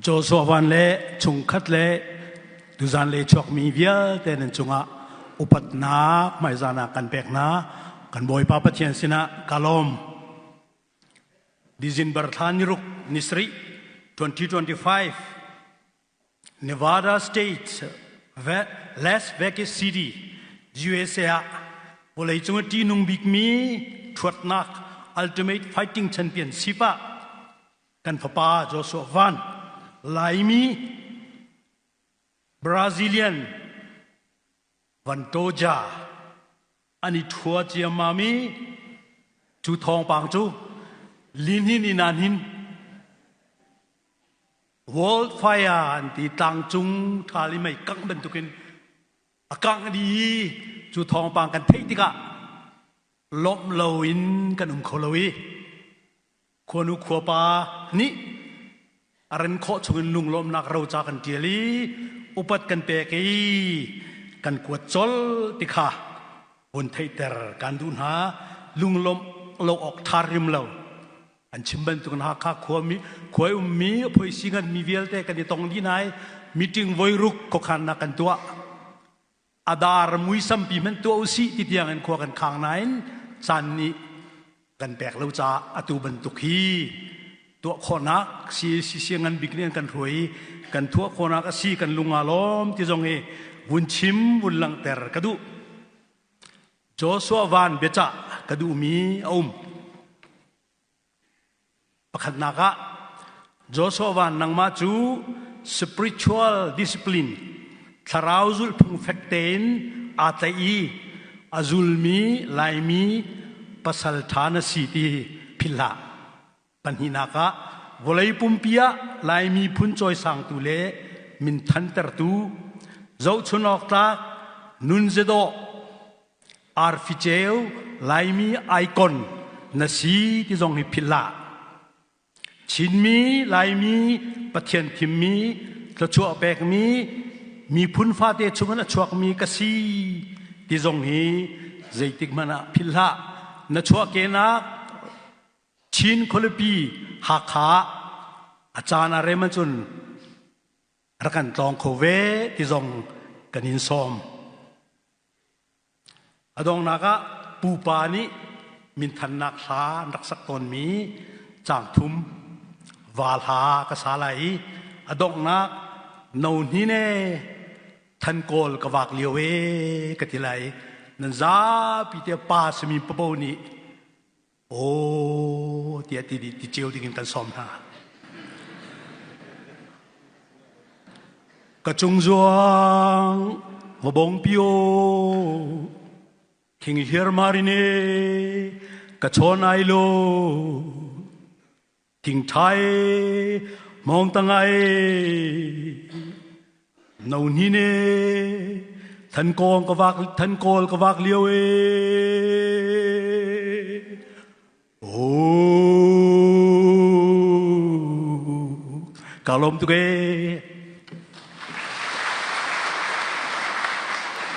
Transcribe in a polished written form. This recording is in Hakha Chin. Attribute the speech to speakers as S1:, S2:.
S1: Joshua Van le chungkhat le tuzan le chuakmi vialte nan cungah upatnak hmaizahnak kan pek hna. Kan Bawipa Pathian sinah ka lawm. December thla ni ruk ni sarih 2025 Nevada State Las Vegas City USA ah vawleicung a ṭihnung bikmi ṭhuatnak Ultimate Fighting Championship ah kan fapa Joshua Van Laimi Brazilian Vantoja an i ṭhua ciammam i cu thawngpang cu lihnin in an hin World Fire an ti tlangcung ṭhal i mei kangh bantukin a kangh dih i cu thawngpang kan theih tikah lawmh loin kan um kho lo i khuanu khuapa nih a ren khawh chungin lunglawmhnak roca kan ṭial i upat kan pek i kan kuat colh ti kha vun theihter kan duh hna. Lunglawmh lo awk ṭha rim lo. An chim bantukin Hakha khuami khuai ummi phoisi nganmi vialte kan i tong dih hna i meeting voiruk khuakhannak kan tuah. A dar muisampi hmanh tuah usih ti tiang in khua kan khang nain caan nih kan pek lo caah atu bantuk hi tuah khawhnak CACC ngan bik nih an kan hruai i kan thuah khawhnak a si kan lung aa lawm ti zong hi vun chim vun langhter ka duh. Joshua Van biacah ka duhmi a um. Pakhatnak ah Joshua Van nangmah cu spiritual discipline thlarau zulhphung fek tein aa tlaih i a zulmi Laimi pasal ṭha na si ti philh hlah. Pahnihnak ah vawlei pumpi ah Laimi phun cawisangtu le minthantertu zohchun awk tlak nunzedawh arfi ceu Laimi icon na si ti zong hi philh hlah. Chinmi, Laimi, Pathian thimmi, thluachuah pekmi, miphun fate chungin a chuakmi ka si ti zong hi zeitik hmanh ah philh hlah. Na chuahkehnak Chin khualipi Hakha ah a caan a rem ahcun rak kan tlawng kho ve ti zong kan in sawm. A donghnak ah pupa nih minthannak hla an rak sak tawnmi caang thum va hla ka sa lai i a donghnak no hnin e than kawl ka vak lio e ka ti lai. Nan zapi te pa simi papo nih Aw tiah ti ti cio dingin kan sawm hna. Ka cung zuang vabong pio thing hliar marine ka chawn ai lo thing thai mong tangai No hni ne than kawng ka vak than kawl ka vak lio e. Oh, ka lawm tuk e.